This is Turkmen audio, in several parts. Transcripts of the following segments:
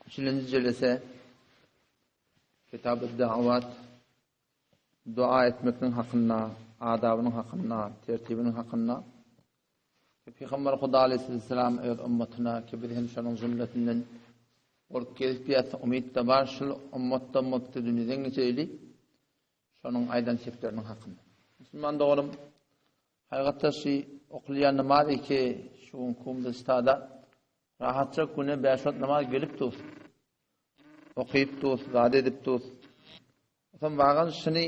Üçünji jelese Kitab-ı Da'wat dua etmekniň hakynda, adabynyň hakynda, tertibiniň hakynda. Pygamber Huda aleyhisselam öz ummatyna ki biz hem şonuň jümlesinden bolup gezip ýatsa umyt-da bar, şul ummatda mutdy dünýeden geçeýli. Şonuň aýdan sepleriniň hakynda. Musulman doganym, haýgatda şu okulýan namaz iki şu gün kumda stada Rahatja güne bäş wagt namaz gelip dur. Okyp dur, zat edip dur. Otam wagan şuny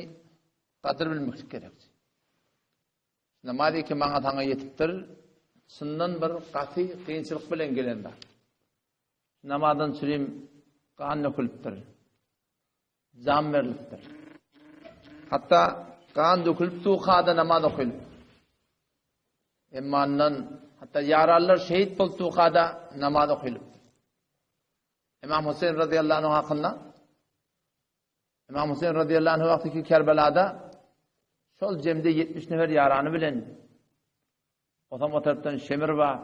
gadyr bilmeklik gerek. Namaz iki maňa saňa ýetipdir. Şundan bir gaty kynçylyk bilen gelen zat. Namazdan çürim gan dökülipdir. Jan berlipdir. Hatda gan dökülip duka-da namaz okylypdyr. Emma ondan hatda ýaralylar şehit bolup duka-da namaz okylypdyr. Imam Huseýn radiyallahu anhu hakynda Imam Huseýn radiyallahu anhu wagty ki Kerbelada şol jemde 70 nefer ýarany bilen Osam o tarapdan Şemir bar.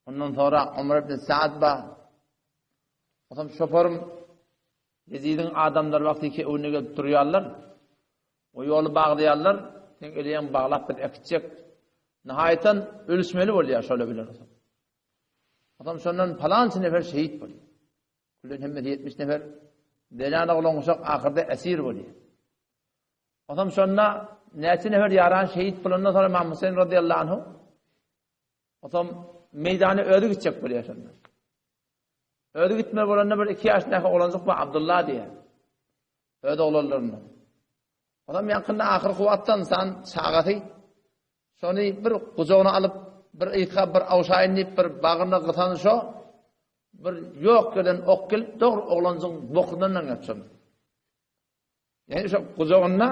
Ondan sonra Umar ibn Saad bar. Osam şoparym Ýezidiň adamlary wagty ki öňüne gelip durýarlar. O ýoly baglaýarlar. Sen ölýäň baglap biz äkitjek. Nihaýatan ölüşmeli bolýar şolar bilen. Adam şondan palança nefer şehit bolýar. Küllen hemmesi 70 nefer. Zenan oglan uşak ahyrda esir bolýar. Adam şonda näçe nefer ýaran şehit bolandan sonra Imam Huseýn radıyallahu anhu Otam meýdana özi gitjek bolýar şonda. Özi gitmeli bolanda bir 2 ýaşyndaky oglanjyk bar Abdullah diýen. Öz oglanlaryndan. Otam ýakynda ahyr kuwatdan insan çagasy şony bir gujagyna alyp bir yka bir awşaýyn diýip bir bagryna gysan şo bir ýok gelen ok gelip dogry oglanjygyň bokundan geçen. Ýani şo gujagynda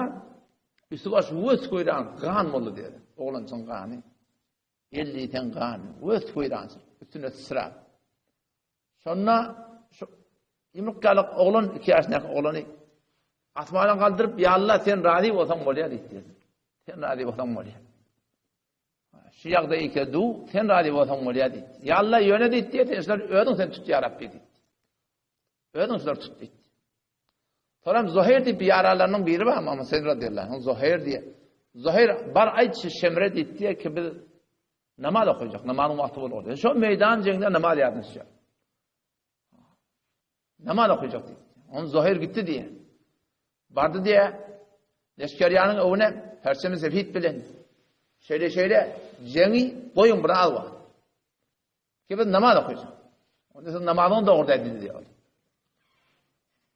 üsti baş wös goýran gan boldy diýdi. Oglanjygyň gany. El diýseň gan, wös goýran üstüne syçrap. Şonda şu ýumruk ýaly oglan, 2 ýaşyndaky oglany asmana galdyryp, "Ýa Allah, sen razy bolsaň bolýar" diýdi. Sen razy bolsaň bolýar. Şu ýagdaý eke du, sen razy bolsaň bolýar diýdi. Ýa Allah, ýöne diýdi, sen şular özüň sen tut ýa Rabbi diýdi. Özüň şular tut diýdi. Soram Zuhair diýip bir ýaralarynyň biri bar, Muhammed Seýid radiyallahu anh, Zuhair diýe. Zuhair bar aýt şu Şemre diýdi ki biz namaz okajak, namazyň wagty boldy. Şo meýdan jeňde namaz ýadyna düşýär. Namaz okajak diýdi. On Zuhair gitdi diýe. Bardy diýe. Leşgerýanyň öwüne perçemi sefit bilen şeýle şeýle jeňi goýuň bir az wagt. Ki biz namaz okuyacak. Onda siz namazyňy dogry edin diýýär.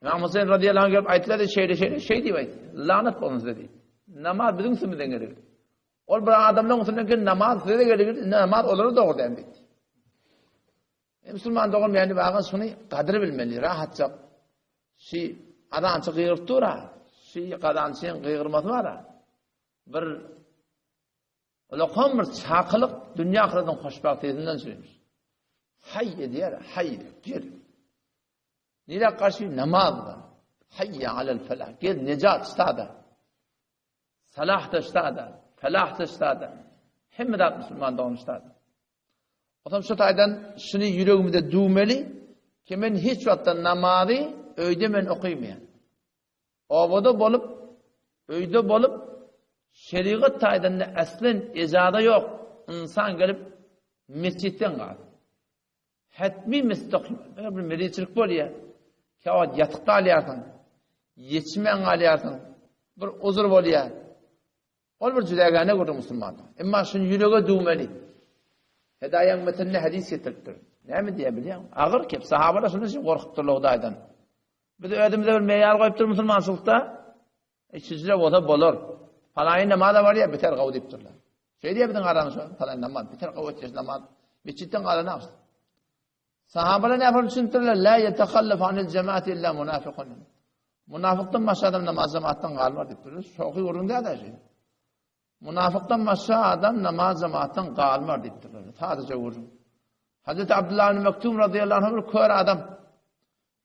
Imam Huseýn radiyallahu anh gelip aýtdylar şeýle şeýle şeý diýip aýtdy. Lanat bolsun size diýdi. Namaz biziň üstümizden gelir. Ol bir adamlaryň üstünden gel namaz size gelir, namaz olara dogry däl diýdi. E, musulman dogan ýani bagan şuny gadyr bilmeli, rahatjak. Şi azançy gygyryp dur ha. Şi gazançyň gygyrmasy bar ha. Bir Ulakam bir çakylyk dünýä ahyretiň hoşbagtyýetinden çürimiş. Haý edýär, haý, gel. Nirä garşy namazda. Hayya alel felah. Gel nejat ştada. Salah da ştada. Felah da ştada. Hemme zat musulman dogan ştada. Otam şu taýdan şuny ýüregimize düwmeli ki men hiç wagtda namazy öýde men okaýmaýan. Obada bolup, öýde bolup, şerigat taýdan äslen ejaza ýok, ynsan gelip mesjitden galsyn. Hetmi mesjitde okymaly. Eger bir mezitçilik bolýar, käwagt ýatyp galýarsyň, ýetişmän galýarsyň, bir uzur bolýar. Ol bir jüdägäne gürrüň musulmanda. Emma şuny ýürege düwmeli. Hedaýaň metininde hadys getiripdir. Näme diýýär bilýäňmi? Agyr kep. Sahabalar şundan üçin gorkupdyrlar Hudaýdan. Biz özümize bir meýar goýupdyr musulmançylykda. Içijile bolsa bolar. Palaýyn namaza barýar, biter gawy diýipdirler. Şeý diýýär biziň aramyzda, palaýyn namaz, biter gawy etjek namaz. Mesjitden galan agşam. Sahabalar näme düşünipdirler? La yetahallaf anil cemaati illa munafiqun. Munafykdan başga adam namaz cemaatdan galmar diýipdirler. Şoky gürrüň däl şey. Munafykdan başga adam namaz cemaatdan galmar diýipdirler. Sadece gürrüň. Hazreti Abdullah ibn Mektum radıyallahu anh bir kör adam.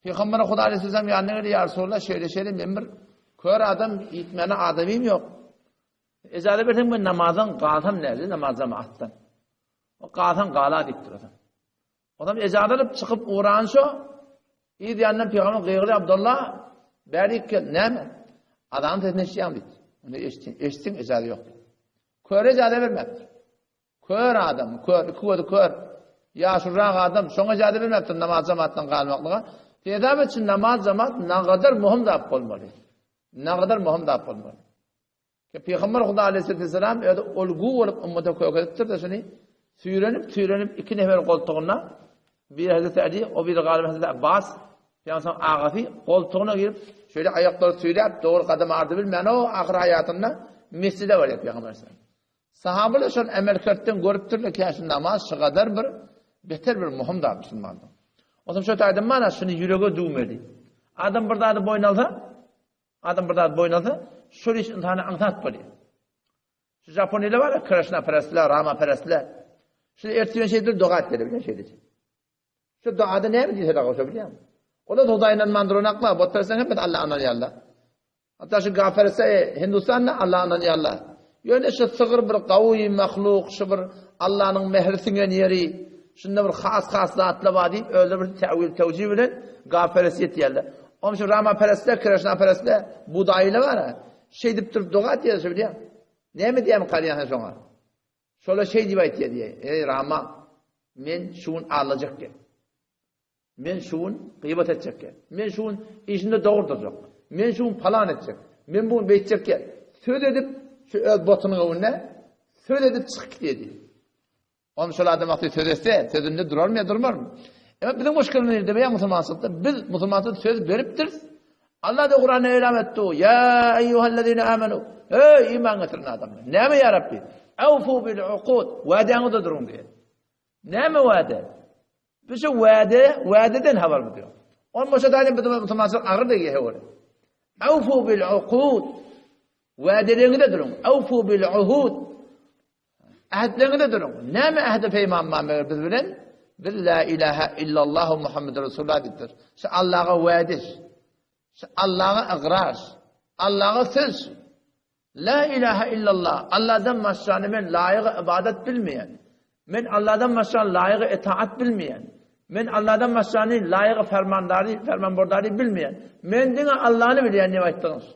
Peygamber Huda aleyhisselam ýanyna geldi, ýa Resulallah şeýle şeýle men bir kör adam, ýitmäne adamym ýok. Ejaza berseň men namazdan galsam näde namaz cemaatdan. O galsaň gala diýipdir adam. Adam ejaza alyp çykyp ugran şo. Yz ýanyndan pygamber gygyrdy, Abdullah, bärik gel, näme? Azanyň sesini eşidýäňmi diýdi. Onda eşitsin, eşitsin, ejaza ýok diýdi. Köre ejaza bermäpdir. Kör adam, kör, iki gözi kör, ýaşulrak adam, şoňa ejaza bermäpdir namaz jemaatdan galmaklyga. Sebäbi üçin namaz jemaat nagadar möhüm zat bolmaly. Nagadar möhüm zat bolmaly. Ki Pygamber Huda aleyhisselam özi olgu bolup ümmete kökezipdir-de şuny süýrenip süýrenip iki nefer goltugynda bir Hazreti Ali, o bir galyp Hazreti Abbas, Pygamber agasy goltugyna girip şeýle aýaklary süýräp dogry gadam ardy bilmän o ahyr haýatynda mesjide barýar Pygamber sallallahu Sahabalar şol emel kertden görüpdirler ki şu namaz şu gadar bir beter bir muhim zat musulmanda. Onsoň şu taýdan mana şuny ýürege düwmeli. Adam bir zady boýun alsa, Adam bir zat boýun alsa, şol iş ynsana aňsat bolýar. Şu Japoniýada bar, Krishna perestler, Rama perestler. Şu ertirden şeýdip doga etdiler, bilýän şeýdip. Şu dogada näme diýse dagy şo bilýän. Olar Hudaýa ynanman duranaklar, bot perestler hemmesi Allaha ynanýarlar. Hatda şu gaferse Hindistanda Allaha ynanýarlar. Ýöne şu sygyr bir gawy mahluk, şu bir Allanyň mähri siňen ýeri, şunda bir has-has zatlar bar diýip, özleri bir täwil, tewjih bilen gaferes ýetýärler. Onuň üçin Ramaperestler, Krişnaperestler, Budaýylar bar. Şeýdip durup doga etýär, şo bilýän. Näme diýýän garýan sen şoňa? Şolar şeý diýip aýtýar diýýär. Eý Rama, men şu gün aldajak diýýär. Men şu gün gybat etjek diýýär. Men şu gün işinde dogry durjak. Men şu gün palan etjek. Men bu gün beýtjek diýýär. Söz edip şu öz botunyň öňünde söz edip çykyp gidýär diýýär. Onuň şol adam wagty söz etse, sözünde durarmy ýa durmarmy? Emma biziň muşkilimiz nirde bilýän musulmançylykda? Biz musulmançylyk söz beripdiris. Allah da Kur'anda elam etdi. Ya eyyuhellezine amenu. Ey iman getiren adamlar. Näme ya Rabbi? Awfu bil uqud. Wadaňyzda duruň diýär. Näme wada? Biz şu wade, wadeden habarymyz ýok. Onun boşa daýym bizim musulmançylyk agyr degýär hewre. Awfu bil uqud. Wadeleriňizde duruň. Awfu bil uhud. Ähtleriňizde duruň. Näme ähdi peýman bar meger biz bilen? Biz la ilaha illallah Muhammed Resulullah diýipdir. Şu Allaha wade. Şu Allaha ygrar. Allaha söz. La ilaha illallah. Allahdan başgany men laýyk ibadat bilmeýän. Men Allahdan başgany laýyk itaat bilmeýän. Men Allahdan başgany laýyk fermandary, fermanbardary bilmeýän. Men diňe Allahny bilýän diýip aýtdyňyz.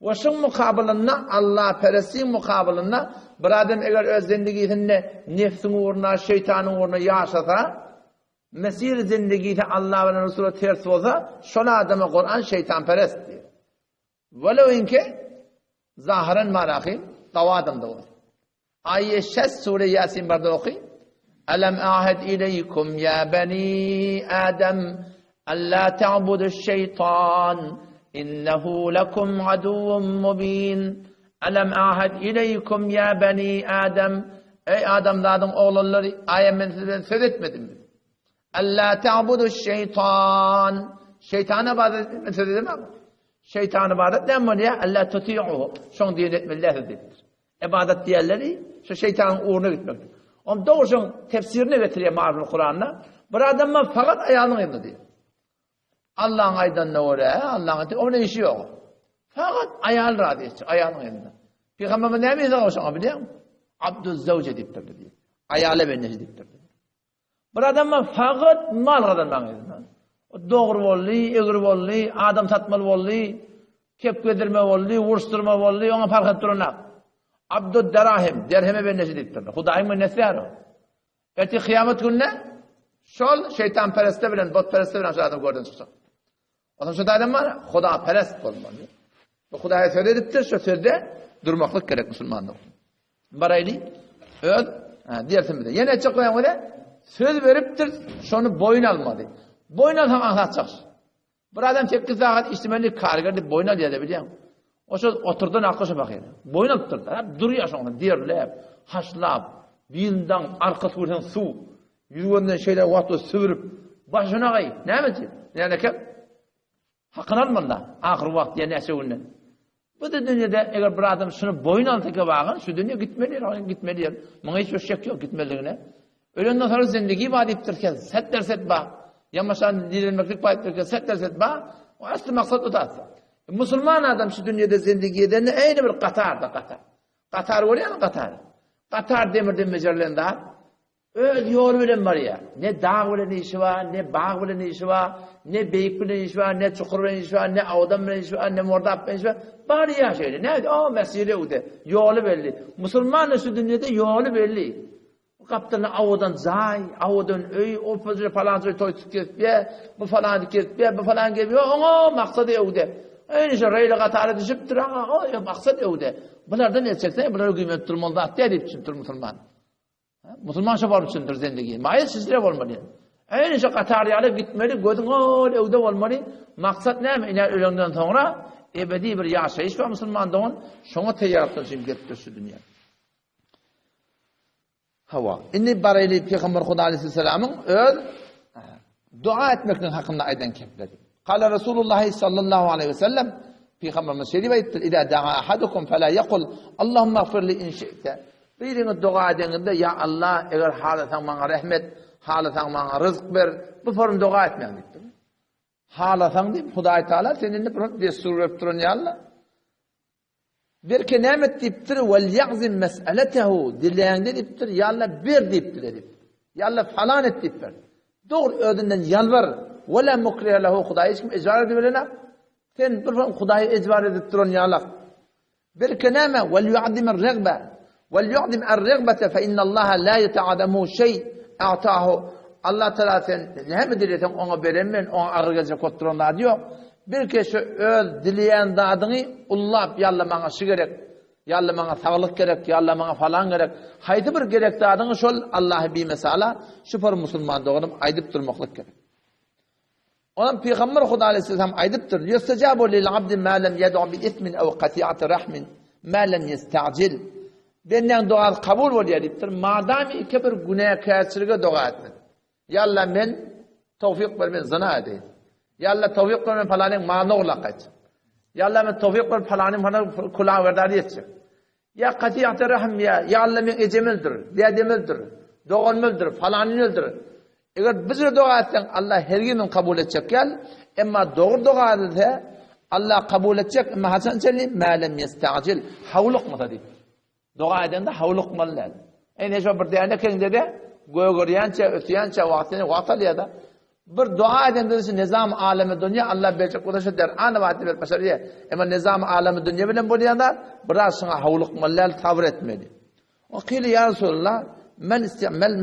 We şuň mukabylynda Allaperestiň mukabylynda bir adam eger öz zindigisinde nefsiň ugruna, şeýtanyň ugruna ýaşasa, mesir zindigisi Allah bilen Resula ters bolsa, şol adama Kuran şeýtanperest diýer. Welew inki zahyran marahy gawy adam-da bolsa. Aýe şes sure Ýasin barda oky. Alam ahad ileýkum ýa bani Adam alla ta'budu şeýtan innehu lekum aduwwun mubin. Alam ahad ileýkum ýa bani Adam Eý adamzadyň oglanlary aýa men siz bilen söz etmedimmi? Alla ta'budu şeýtan Şeýtana ybadat etmeli söz edemem. Şeýtana ybadat näme bolýar? Alla tuti'uhu. Şoň diýenini etmeli dälsiz diýipdir. Ybadat diýenleri şu şeýtanyň ugruna gitmekdir. Onuň dogry tefsirini getirýär Mariful Kuranda. Bir adam bar fakat aýalynyň ýanynda diýýär. Allahyň aýdanyna görä, Allahyň aýtdy, onuň işi ýok. Fakat aýal razy etjek, aýalyň ýanynda. Pygamberimiz näme diýdi şoňa bilýäňmi? Abduz zawje diýipdir diýýär. Aýala bendesi diýipdir. Bir adam bar fakat mal gazanmagyň yzynda. O dogry boldy, egri boldy, adam satmaly boldy, kep gezdirme boldy, uruşdyrma boldy, oňa parh edip duranok. Abdud derahim, derheme bendesi diýipdirler. Hudaýyň bendesi däl o. Ertir kyýamat gününe şol şeýtanperestler bilen, botperestler bilen şu adam görden çykjak. Ondan şu adam bar, hudaperest bolmaly. Bu Hudaýa söz edipdir, şu sözde durmaklyk gerek musulmanlar. Baraýly öz dersimize. Ýene etjek goýan wele söz beripdir, şony boýun almady. Boýun alsaň aňsat çykyş. Bir adam 8 sagat işlemeli karger diýip boýun alýar bilýän. O şol oturdan akly şo bakýar. Boýun alypdyr. Hep durýar şoňa derläp, haşlap, bilinden arkasy görseň suw. Ýüzünden şeýle wagtda sübürip, başyna gaý. Näme üçin? Näme eken? Hakyny almaly-da, ahyr wagt ýa näçe günden. Bu da dünýede eger bir adam şuny boýun alsa kebagan, şu dünýe gitmeli ýer, gitmeli ýer. Muňa hiç bir şek ýok gitmelidigine. Ölenden soňra zindigi bar diýipdir ki, set derset bar. Ýamaşan dirilmeklik bar diýipdir ki, set derset bar. O asly maksat o da. Musulman adam şu dünýede zindigi edende eýni bir gatarda gatar. Gatar bolýar, gatar. Gatar demirden bejerilen zat. Öz ýoly bilen barýar. Ne dag bilen işi bar, ne bag bilen işi bar, ne beýik bilen işi bar, ne çukur bilen işi bar, ne awdan bilen işi bar, ne mordap bilen işi bar. Barýar şeýle. Näde? O mesiri öwde. Ýoly belli. Musulman şu dünýede ýoly belli. Gapdalynda awadan jaý, awadan öý, o pöjre palança toý tutup gezipýär, bu falany gezipýär, bu falan gezipýär. Oňa maksady öwde. Eýni şu reýle gatara düşüpdir, aňa o maksat öwde. Bulardan el çekse, bulara güýmenip durmaly zat däl diýip düşünipdir musulman. Musulman şo bolup üçindir zendigi. Maýyl sizlere bolmaly. Eýni şu gatar ýaly gitmeli, gözüň ol öwde bolmaly. Maksat näme? Ine ölenden soňra ebedi bir ýaşaýyş bar musulman dogan, şoňa teýýarlykdan üçin gelipdir şu dünýä. Hawa. Indi baraýly Pygamber Huda aleyhisselamyň öz dua etmeklik hakynda aýdan kepleri. Kala Resulullah sallallahu aleyhi ve sellem Pygamberimiz şeýle aýtdy: "Iza daa ahadukum fela yaqul Allahumma ighfir li in şi'te." Biriňiz doga edeňizde, "Ýa Allah, eger halasaň maňa rehmet, halasaň maňa ryzk ber." Bu form doga etmäň diýipdir. Halasaň diýip, Hudaý Taala sen indi bir dessur berip duran ýaly. Belki näme et diýipdir, Wal ýa'zim mes'aletehu, diläňde diýipdir, ýa Allah ber diýip dile diýipdir. Ýa Allah falan et diýipdir. Dogry özünden ýalbar. Wa la mukrihe lehu, Hudaý hiç kim ejbar edip bilenok. Sen bir Hudaýy ejbar edip duran ýalak. Belki näme, Wal ýu'azzim er-regbe, Wal ýu'azzim er-regbete fe innallaha la ýeta'adamu şeý a'tahu. Allah Taala sen näme dileseň oňa beren men, oňa agyr geljek bolup duran zady ýok. Belki şu öz dileýän zadyňy ullap, ýa Allah maňa şu gerek, ýa Allah maňa saglyk gerek, ýa Allah maňa falan gerek. Haýsy bir gerek zadyňy şol Allahy bimesala şu por musulman doganym aýdyp durmaklyk gerek. Onam Pygamber Huda aleyhisselam aýdypdyr, Ýustajabu lil abdi ma lem yed'u bi ismin ew qati'ati rahmin ma lem yesta'jil. Bendäň dogasy kabul bolýar diýipdir, madam iki bir günäkärçilige doga etmedi. Ýa Allah men towfik ber men zyna edeýin. Ýa Allah towfik ber men falanyň malyny ogurlap gaýtjak. Ýa Allah men towfik ber falanyň falan kulagy berdar etjek. Ýa katiýata rahm ýa, ýa Alla meň ejemi öldür, dädemi öldür, doganymy öldür, falanyny öldür. Eger bizre doga etseň, Alla hergiz muny kabul etjek däl. Emma dogry doga edilse, Alla kabul etjek, emma haçan çenli? Mä lem ýesta'jil, howlukmasa diýip. Doga edende howlukmaly däl. Ene şo bir däne keňde-de gögerýänçä, ösýänçä wagtyny wagt alýar-da. Bir dua edende şu nizam alemi dünýä Allah berjek bolsa şu der an wagtda berip başarýar. Emma nizam alemi dünýä bilen bolýan zat biraz şuňa howlukmaly däl, sabyr etmeli. O kile ýa Resulullah men istemel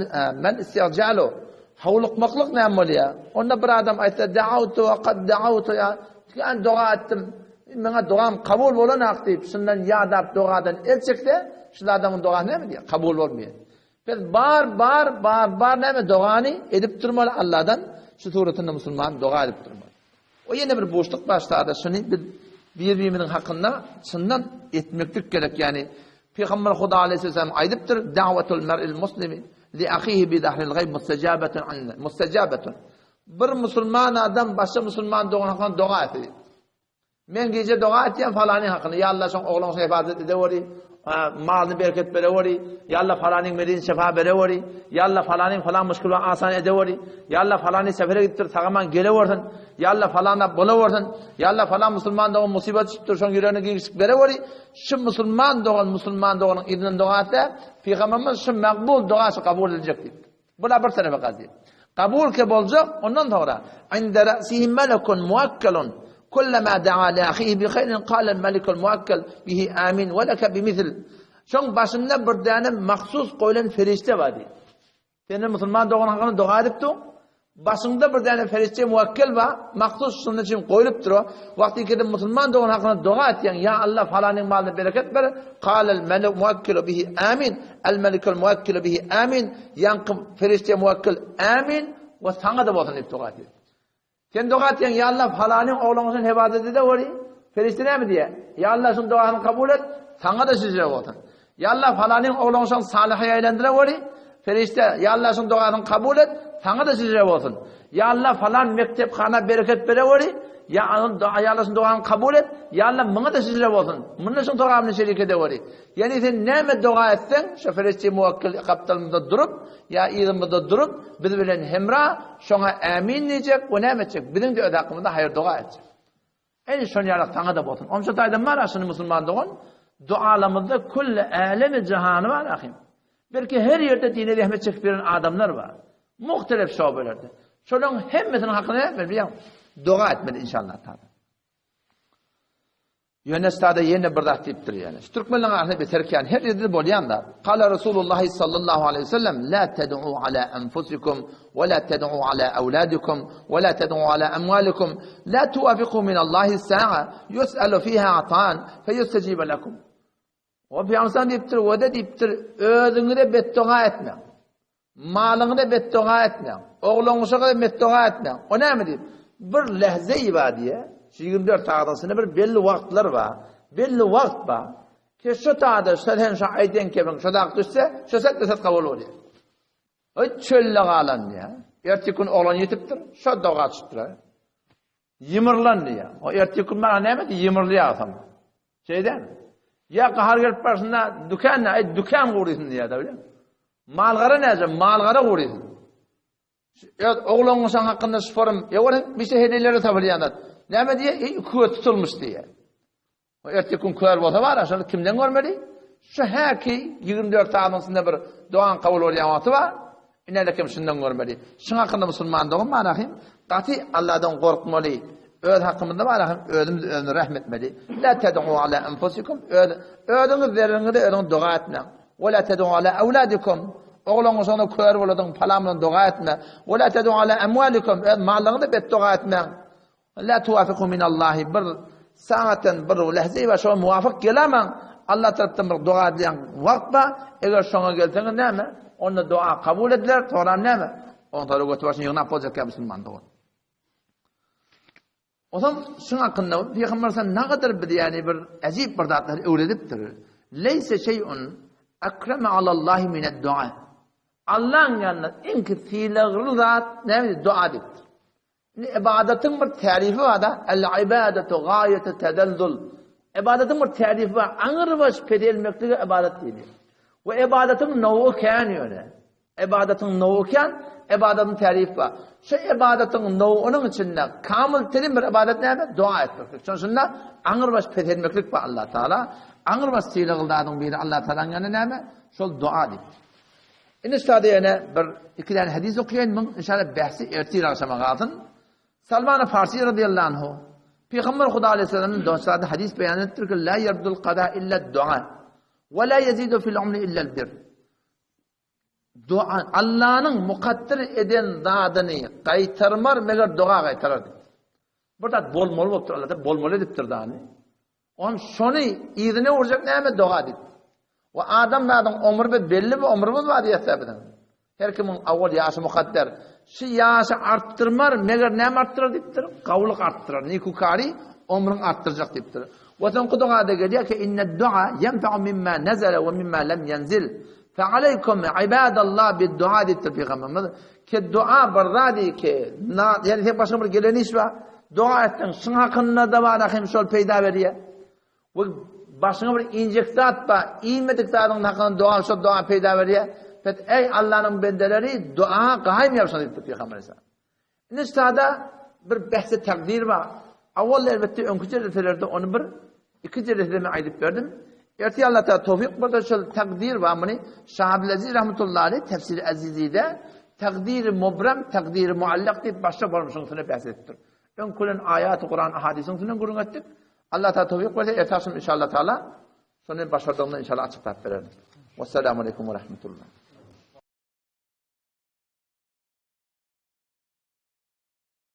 men istijalu howlukmaklyk näme bolýar? Onda bir adam aýtsa da'awtu we kad da'awtu ýa kän doga etdim. Meňe dogam kabul bolanak diýip, şundan ýadap dogadan el çekse, şul adamyň dogasy näme diýýär? Kabul bolmaýar. Biz bar bar bar bar näme dogany edip durmaly Allahdan şu suratynda musulman doga edip durmaly. O ýene bir boşluk başlady şuny biz bir-birimiziň hakynda çyndan etmeklik gerek ýani Pygamber Huda aleyhisselam aýdypdyr da'watul mer'il muslimi li ahihi bi zahril gayb mustajabatun anna mustajabatun bir musulman adam başga musulman dogan hakynda doga etse Men gije doga etýän falanyň hakyna, ýa Allah şoň ogluny hefazat edeweri, malyny bereket bereweri, ýa Allah falanyň merini şefa bereweri, ýa Allah falanyň falan muşkuluny asan edeweri, ýa Allah falany sefere gidipdir, sag-aman gelewersin, ýa Allah falana bolawersin, ýa Allah falan musulman dogan musibat düşüpdir, şoň ýüregine giňişlik bereweri. Şu musulman dogan musulman doganyň yzyndan doga etse, Pygamberimiz şu makbul doga şu kabul ediljek diýipdir. Bula bir tarapa gazy. Kabul ke boljak, ondan soňra inde ra'sihi malakun muwakkalun kullama da'a li ahihi bi khairin qala al malikul muwakkal bihi amin we laka bimithl. Şoň başynda bir däne mahsus goýlan ferişte bar diýip. Sen musulman dogan hakyna doga edip dur. Başyňda bir däne ferişte muwakkel bar, mahsus şunuň üçin goýlupdyr o. Wagty ikide musulman dogan hakyna doga etýäň, ýa Allah falanyň malyna bereket ber, qalal melek muwakkilu bihi amin, al melikul muwakkilu bihi amin, ýaňky ferişte muwakkil amin we saňa-da bolsun diýip doga edýär. Sen doga etýäň, ýa Allah falanyň ogluny sen hebadat edeweri, ferişte näme diýýär? Ýa Allah şuň dogasyny kabul et, saňa-da şeýle bolsun. Ýa Allah falanyň ogluny şoň salyha aýlandyreweri, perişde, Ýa Allah şoň dogasyny kabul et, saňa-da şeýle bolsun. Ýa Allah falan mekdephana bereket bereweri, Ýa Allah şoň dogasyny kabul et, Ýa Allah muňa-da şeýle bolsun. Munda şoň sogabyny şerik edeweri. Ýagny sen näme doga etseň, şo perişde muwakkil gapdalymyzda durup, ýa yzymyzda durup, biz bilen hemra, şoňa ämin diýjek we näme etjek? Biziň-de öz hakymyzda haýyr doga etjek. Ene şon ýalak saňa-da bolsun. Onça taýdan bar aşyny musulman dogan, dualamyzda külli älemi jahany bar ahim. Belki her ýerde dine zähmet çekip ýören adamlar bar. Muhtelef şobelerde. Şolaryň hemmesiniň hakyna näme bilýäň? Doga etmeli inşallah taala. Ýöne sada ýene bir zat diýipdir ýöne. Şu türkmenleriň arasynda beter kän her ýerde bolýan zat. Kala Rasulullah sallallahu aleyhi ve sellem la ted'u ala enfusikum we la ted'u ala awladikum we la ted'u ala amwalikum la tuwafiqu min Allahi sa'a yus'alu fiha atan feyustajiba lakum. O Pygamber diýipdir, o-da diýipdir, özüňize betdoga etmäň. Malyňyza betdoga etmäň. Oglan-uşaga betdoga etmäň. O näme diýip? Bir lehze bar diýe. Şu 24 sagatyň içinde bir belli wagtlar bar. Belli wagt bar. Ki şu tada, şu sen şu aýdan kebiň, şu zat düşse, şu set set kabul bolýar. Öý çölde galan diýe. Erteki gün oglan ýetipdir, şu doga çykypdyr. Ýymyrlan diýýär. O erteki gün maňa näme diýýär? Ýymyrlaýar soň. Şeýdämi? Ýa gahar gelip barşynda dükan näme? Aý dükan gurysyn diýýär-de bilýän. Malgara näce? Malgara gurysyn. Öz ogluň şaň hakynda şu forum, ýa bir şey heleýlere tapylýan zat. Näme diýýär? Eý, köz tutulmyş diýýär. O erteki gün kör bolsa bar, şony kimden görmeli? Şu häki 24 sagatyň içinde bir dogan kabul bolýan wagty bar. Ine kim şundan görmeli. Şuň hakynda musulman dogan bar ahim. Gaty Allahdan gorkmaly. Öz hakymyzda bar ahim, özümiz özümize rahmet etmeli. La ted'u ala enfusikum. Öz özüňiz zerriňize özüňiz doga etmäň. Ve la ted'u ala awladikum. Ogluňyz şonda kör boladyň, palan bilen doga etme. Ve la ted'u ala amwalikum. Öz malyňyza bet doga etmäň. La tuwafiku minallahi bir saaten bir lehze we şoňa muwafyk gelemäň. Allah tarapdan bir doga edilýän wagt bar. Eger şoňa gelseňiz näme? Onda doga kabul ediler, soňra näme? Ondan sonra götü başyny ýygnap boljak ýa musulman dogan. Onsoň şuň hakynda Pygamber sen nagadyr biz ýani bir ajib bir zatlar öwredipdir. Leýse şeý'un akrama alallahi mined dua. Allahyň ýanynda iň sylagly zat näme? Dua diýipdir. Indi ybadatyň bir tärifi bar-da, El-ibadatu gaýatu tedellul. Ybadatyň bir tärifi bar, aňrybaş peselmeklige ybadat diýilýär. We ybadatyň nowy kän ýöne. Ybadatyň nowy kän, ybadatyň tärifi bar. Şu ybadatyň nowynyň içinde kamyl telim bir ybadat näme? Dua etmeklik. Şonuň üçin aňrybaş peselmeklik bar Allah Taala. Aňrybaş sylagly zadyň biri Allah Taalanyň ýanynda näme? Şol dua diýip. Indi şada ýene bir iki däne hadys okaýyn, muň inşallah bähsi ertir agşama galsyn. Salman Farsi radiyallahu anhu Peygamber Huda aleyhisselam'ın dostları hadis beýan etdir ki la yerdul qada illa dua we la yezidu fil umri illa al bir. Dua Allah'yň mukadder eden zadyny gaýtarmar meger doga gaýtarar. Bir zat bolmaly bolupdyr Allah bolmaly edipdir dany. On şony yzyna urjak näme doga diýip. We adam zadyň ömri bir belli bir ömrümiz bar diýýär biziň. Her kimiň awal ýaşy mukadder. Şu ýaşy artdyrmar, meger näme artdyrar diýipdir? Gawulyk artdyrar. Nikukary ömrüň artdyrjak diýipdir. We soňky dogada gelýär ki inne dua ýenfa'u mimma nazala we mimma lam ýenzil. Fe aleykum ibadallah bid dua diýipdir pygamberimiz. Ki dua bir zady ki, ýani sen başyňa bir gelen iş bar. Doga etseň, şuň hakynda da bar hem şol peýda berýär. We başyňa bir injek zat bar, iýmedik zadyň hakynda doga şol doga peýda berýär. Pes eý Allanyň bendeleri doga gaýym ýapşyň diýipdir Pygamber Aleyhisselam. Indi şada bir behsi takdir bar. Awal elbetde öňki jelselerde ony bir iki jelsede men aýdyp berdim. Ertir Allah Taala towfik berse şol takdir bar muny Şah Abdülaziz rahmetullahi aleyh tefsir Azizide takdir mubrem takdir muallak diýip başga bolmuşyň üstüne bäs edipdir. Öň külen aýaty Kuran ahadisiň üstüne gürrüň etdik. Allah Taala towfik berse ertir akşam inşallah Taala şony başardygymdan inşallah açyklap bererin. Wessalamu aleýkum we rahmetullah.